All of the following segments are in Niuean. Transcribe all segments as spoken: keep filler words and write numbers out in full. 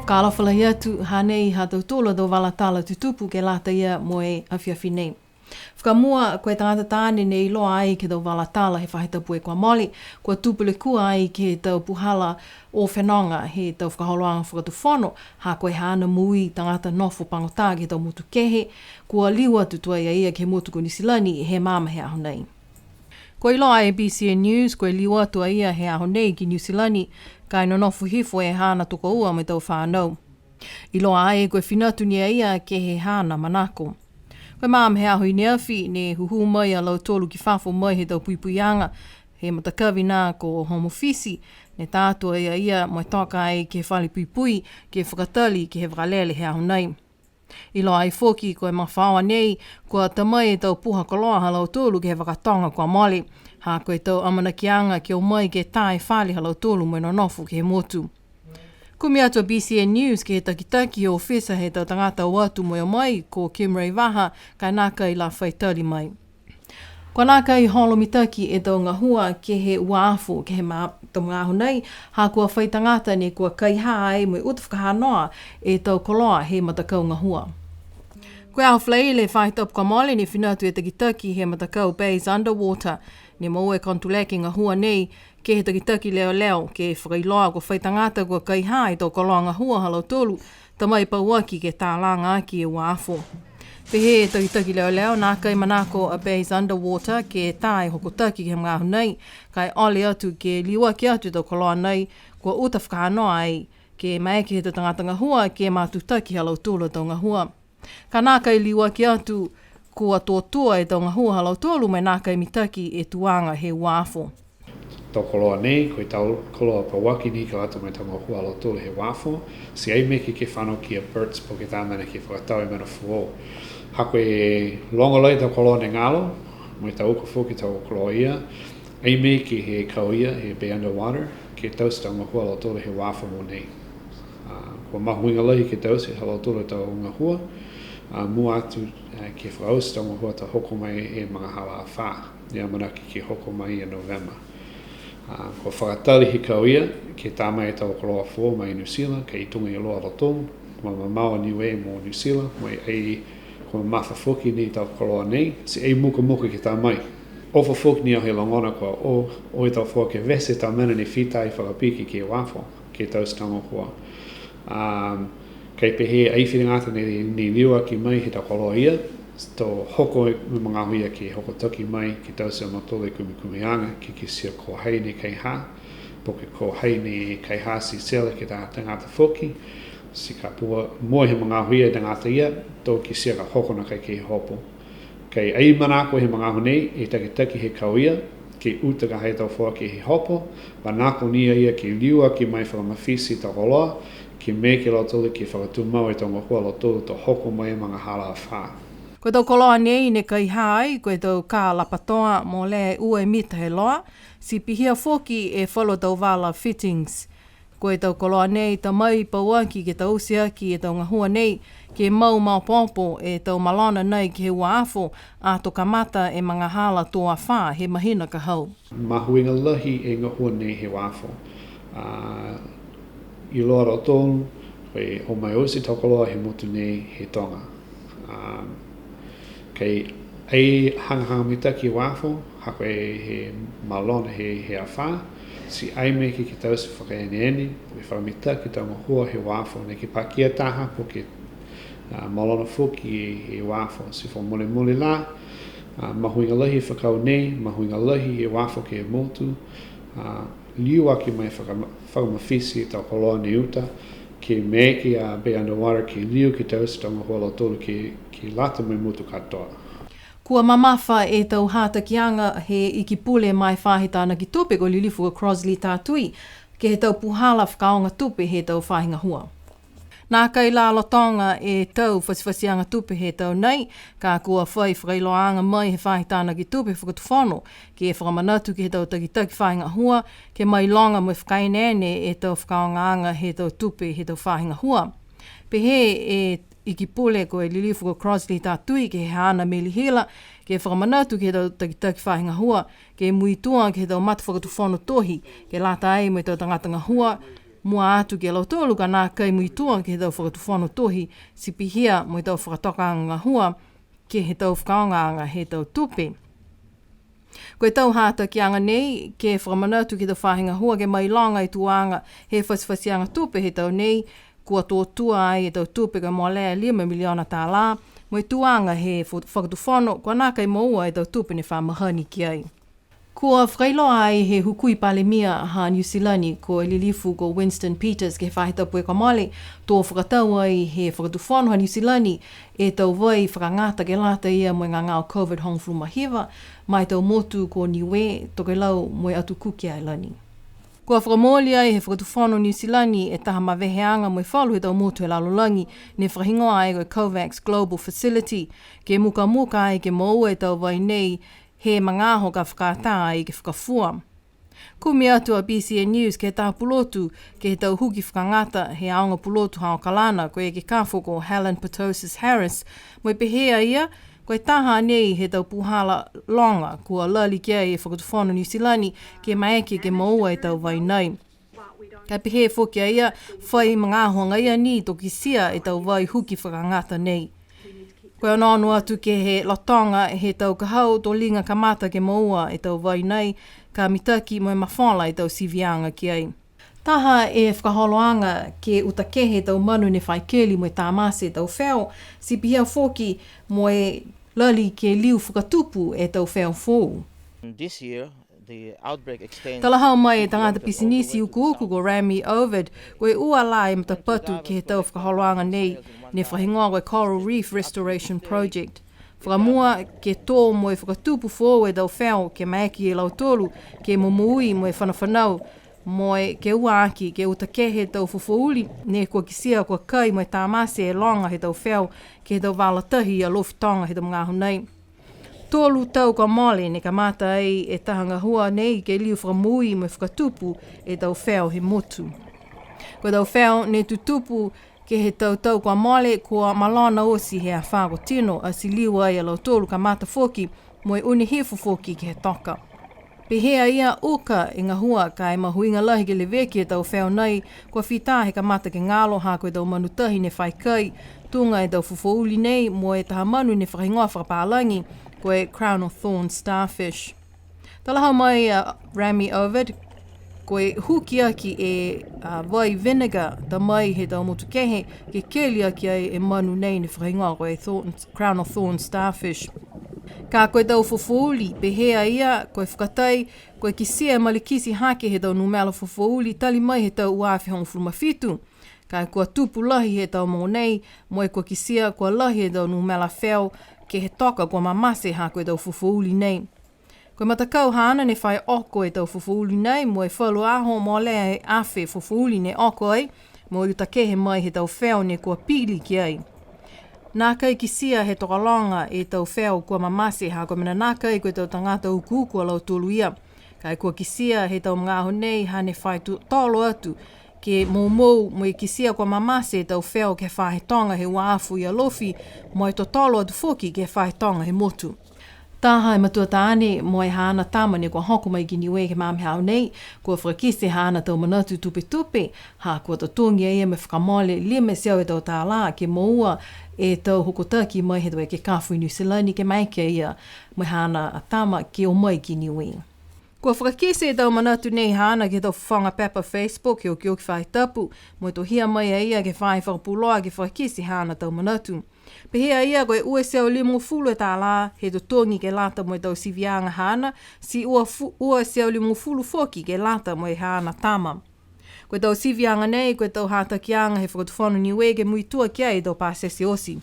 Fakaalofa lahi atu, hanei ha tautolu a tau vala tala tutupu ke lata ia mo e afiafi nei. Fakamua, ko e tagata taane ne iloa ai ke he tau vala tala he faahi tapu kua mole, kua tupu lekua ai ke he tau puhala o fenoga he tau fakaholoaga fakatufono, ha ko e haana moui tagata nofo pagotā ke he tau motu kehe, kua liu atu tuai a ia ke he motu ko Niu Silani he magaaho he aho nei. Kua iloa e BCN News, kua liu atu a ia he aho nei ki Niu Silani, ka e nonofo hifo e haana tokoua mo e tau fanau. Iloa ai kua fina atu ni a ia ke he haana manako. Ko e magaaho he aho i ne afi, ne hūhū mai a lautolu ki fafo mai he tau puipuiaga he matakavi nā ko Home Office, ne tā atu a ia mo e toka ai ke he fale puipui, ke fakatali ke he vakalele he aho nei. Iloa ai foki ko e magafaoa nei, kua ta mai e tau puha koloa ha lautolu ke he vaka toga kua mole, ha ko e tau amanakiaga ke o mai ke tā e fale ha lautolu mo e nonofo ke he motu. Kumi atu a BCN News ke he takitaki ofisa he tau tagata o atu mo e o mai, ko Kimray Vaha, ka e nākai la fai tali mai. Kua nākai holo mitaki e tau gahua ke he uafo ke he ma-, tau magaaho nei, ha kua fai tagata ne kua kaihā ai mo e uta fakahanoa e tau koloa he matakau gahua. Ko e aho Falaile faahi tapu kua mole ne fina atu e takitaki he matakau Bays Underwater, ne moua e konotuleke gahua nei, ke he takitaki leoleo, ke fakailoa kua fai tagata kua kaihā e tau koloa gahua ha lautolu, ta mai pauaki ke talaga aki e uafo. Pehē e takitaki leoleo, nākai manako a Bays Underwater ke tā e hokotaki ke he magaaho nei, ka e ole atu ke liuaki atu e tau koloa nei, kua uta fakahanoa ai, ke maeke he tau tagata gahua, ke matutaki ha lautolu a tau gahua. Ka nākai liuaki atu, kua tōtua e tau gahua ha lautolu mo e nākai mitaki e tuaga he uafo. Tau koloa nei, ko e tau koloa pauaki ni ke lata mo e tau gahua ha lautolu he uafo, ti ai maeke ke fano ki a Burt's po ke tā mena ke fakatau e mena foou. Ha ko e loga lahi tau koloa ne galo, mo e tau uka foki tau koloa ia, ai maeke he kau ia, he Bay Underwater, ke taute tau gahua ha lautolu he uafo mogonei. A, kua mahuiga lahi ke taute ha lautolu tau gahua, a, mua atu, a, ke fakaoti tau gahua to hoko mai e magahala afā, ne amanaki ke hoko mai ia Novema. A, kua fakatali he kau ia, ke tā mai e tau koloa foou mai New Zealand, ka e tuga iloa a lautolu, kua mamao a Niue mo New Zealand, mo e ai kua mamafa foki ni tau koloa nei, ti ai mukamuka ke tā mai. Ofo foki ni au he logona kua o, o e tau foki vese tau mena ne fita ai fakapiki ke uafo, ke taute tau gahua. Um, ka e pehē ai fitagata ne, ne liuaki mai he tau koloa ia, to hoko e magaaho ia ke hokotaki mai, ke taute a mautolu e kumikumiaga, ke kitia ko hai ne kaihā, po ke ko hai ne kaihā ti tele ke he tau tagata foki, ti ka mua, mua he magaaho ia e tagata ia, to kitia ka hoko nakai ke he hopo. Ka e ai manako he magaaho nei, e takitaki he kau ia, ke uta ka hai tau foki he hopo, manako ni a ia ke liuaki mai fakamafiti tau koloa, ke maeke a lautolu ke fakatumau e tau gahua ha lautolu to hoko mai e magahala afā. Ko e tau koloa nei ne kaihā ai, ko e tau kā lapatoa molea e ua e mita he loa, ti pihia foki e falu tau vala fittings. Ko e tau koloa nei, ta mai pauaki ke taute aki e tau gahua nei, ke mau maopoopo e tau malona nei ke he uafo, ato kamata e magahala tō afā he mahina ka hau. Mahuiga lahi e gahua nei he uafo. A, iloa a lautolu, ko e o mai oti tau koloa he motu nei he toga. Um, ka e ai hagahaga mitaki e uafo, ha ko e he malona he, he afā, ti ai maeke ke taute fakaeneene, mo e fakamitaki tau gahua he uafo, neke pakia taha po ke, a, malona foki e, e uafo, ti fakamolemole lā, a, mahuiga lahi e fekau nei, mahuiga lahi e uafo ke he motu, a, liuaki mai fakama-, fakamafiti e tau koloa ne uta, ke maeke a Bay Underwater ke liu ke taute tau gahua ha lautolu ke, ke lata mo e motu katoa. Kua mamafa e tau hatakiaga he Iki Pule ma e Faahi Tanaki Tupe ko e Lilifu ko Crossley Tatui, ke he tau puhala fakaaoga tupe he tau faahi gahua. Nākai lalotoga e tau fatifatiaga tupe he tau nei, ka kua fai fakailoaaga mai he Faahi Tanaki Tupe Fakatufono, ke fakamanatu ke he tau takitaki faahi gahua, ke mailoga mo e fakaeneene e tau fakaaogaaga he tau tupe he tau faahi gahua. Pehē e Iki Pule ko e Lilifu ko Crossley Tatui ke he haana meli hila, ke fakamanatu ke he tau takitaki faahi gahua, ke muitua ke he tau matafakatufono tohi, ke lata ai mo e tau tagata gahua, Mua atu ki a lautolu ka nākai muitua ke he tau fakatufono tohi, ti pihia mo e tau fakatokaaga gahua ke he tau fakaaogaaga he tau tupe. Ko e tau hatakiaga nei, ke fakamanatu ke he tau faahi gahua ke mailoga e tuaga he fatifatiaga tupe he tau nei, kua tō tua ai e tau tupe ka molea lima miliona tālā, mo e tuaga he fo-, fakatufono, kua nākai moua e tau tupe ne fa mahani ki ai. Kua fakailoa ai he hukui palemia ha Niu Silani, ko e lilifu ko Winston Peters, ke he faahi tapu kua mole, to fakatau ai he fakatufono ha Niu Silani e tau vai fakagata ke lata ia mo e gagao COVID hogofulu ma hiva, ma e tau motu ko Niue, Tokelau mo e Atu Kuki Ailani. Kua fakamooli ai he fakatufono Niu Silani e taha maveheaga mo e falu he tau motu he lalolagi, ne fakahigoa ai ko e COVAX Global Facility, ke mukamuka ai ke moua e tau vai nei, he magaaho ka fakaatā ai ke fakafua. Kumi atu a BCN News ke he taha pulotu ke he tau huki fakagata he aoga pulotu ha Okalana, ko e ekekafo ko Helen Petosis Harris, mo e pehē a ia, ko e taha nei he tau puhala loga kua lali ki ai e fakatufono Niu Silani ke maeke ke moua e tau vai nei. Ka e pehē foki a ia, fai magaaho agaia ni to kitia e tau vai huki fakagata nei. Ko e onoono atu ke he lotoga he tau ka hau to liga kamata ke moua e tau vai nei, ka mitaki mo e mafola e tau siviaga ki ai. Taha e fakaholoaga ke uta kehe e tau manu ne fai keli mo e tamate e tau feo, ti pihia foki mo e lali ke liu fakatupu e tau feo foou. This year, the outbreak extends. Talahau mai e tagata pisinisi ukuuku ko Rami Ovid, ko e ua la e matapatu ke he tau fakaholoaga nei, ne fakahigoa ko e Coral Reef Restoration Project. Fakamua, ke tō mo e fakatupu foou e tau feo, ke maeke e lautolu ke momoui mo e fanafanau, mo e ke ua aki, ke uta kehe e tau fofouli, ne kua kitia kua kai mo e tamate e loga he tau feo, ke he tau vala tahi i Alofi Toga he tau magaaho nei. Tolu tau kua mole ne kamata ai e taha gahua nei ke liu fakamoui mo e fakatupu e tau feo he motu. Ko e tau feo ne tutupu ke he tau tau kua mole kua malona oti he afā ko Tino, ati liu ai a lautolu kamata foki mo e uni hifo foki ke he toka. Pehē a ia uka e gahua ka e mahuiga lahi ke leveki e tau feo nei, kua fita he kamata ke galo ha ko e tau manu tahi ne fai kai, tuga e tau fofouli nei mo e taha manu ne fakahigoa fakapālagi, ko e crown of thorns starfish. Talahau mai a Rami Ovid, ko e huki aki e, a, vai vinegar, ta mai he tau motu kehe, ke keli aki ai e manu nei ne fakahigoa ko e thorn, crown of thorns starfish. Ka ko e tau fofouli, pehē a ia, ko e fakatai, kua kitia e malikiti hake he tau numela fofouli, tali mai he tau ua afe hogofulu ma fitu. Ka kua tupu lahi he tau mogonei, mo e kua kitia kua lahi he tau numela feo, ke he toka kua mamate ha ko e tau fofouli nei. Ko e matakau haana ne fai oko e tau fofouli nei, mo e falu aho molea e afe fofouli ne oko ai, mo e uta kehe mai he tau feo ne kua pili ki ai. Nākai kitia he tokologa e tau feo kua mamate ha ko e mena nākai ko e tau tagata ukuuku a lautolu ia. Ka e kua kitia he tau magaaho nei hane fai tu-, tolo atu, ke moumou mo e kitia kua mamate e tau feo ke he faahi toga he uafu i Alofi, mo e totolo atu foki ke he faahi toga he motu. Taha e matua taane mo e haana tama ne kua hoko mai ki Niue ke he magaaho nei, kua fakakite haana tau manatu tupetupe, ha kua totogi e ia mo e fakamole lima e teau e tau tālā ke moua e tau hokotaki mai he tau ekekafo i Niu Silani ke maeke e ia mo e haana a tama ke o mai ki Niue. Kua fakakite e tau manatu nei haana ke he tau fofoga pepa Facebook he okioki faahi tapu, mo e tohia mai a ia ke he faahi fakapuloa ke fakakite haana tau manatu. Pehē a ia ko e ua e teau limagofulu e tālā he totogi ke lata mo e tau siviaga haana, ti ua fu-, ua e teau limagofulu foki ke lata mo e haana tama. Ko e tau siviaga nei, ko e tau hatakiaga he Fakatufono Niue ke muitua ki ai e tau pasese oti.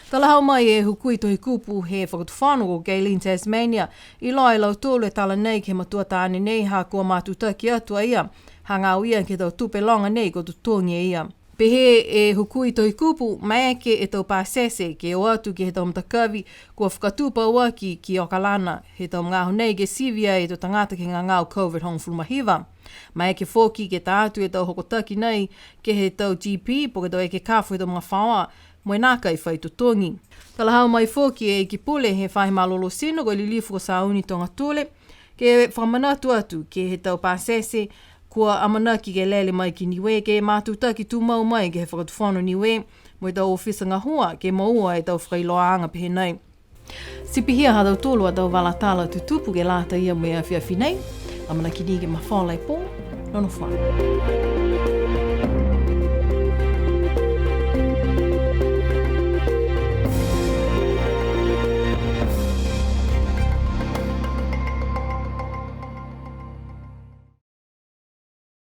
Talahau mai e hukui tohi kupu he Fakatufono ko Gaylene Tasmania, iloa e lautolu e tala nei ke he matua taane nei ha kua matutaki atu a ia, hagaao ia ke he tau tupe loga nei kua totogi e ia. Pehē e hukui tohi kupu, maeke e tau pasese ke o atu ke he tau matakavi kua fakatū pauaki ki Okalana, he tau magaaho nei ke sivi ai e tau tagata ke he gagao COVID hogofulu ma hiva. Maeke foki ke ta atu e tau hokotaki nei ke he tau GP, po ke tau ekekafo he tau magafaoa, mo e nākai fai totogi. Talahau mai foki e Ikipule he Faahi Malolō Tino ko e Lilifu ko Sauni Togatule, ke fakamanatu atu ke he tau pasese, Kua amanaki ke lele mai ki Niue ke matutaki tumau mai ke he Fakatufono Niue mo e tau ofisa gahua ke moua e tau fakailoaaga pehē nai. Ti pihia ha tautolu a tau vala tala tutupu ke lata ia mo e afiafi nei. Amanaki ni ke mafola e pō, nonofo ā.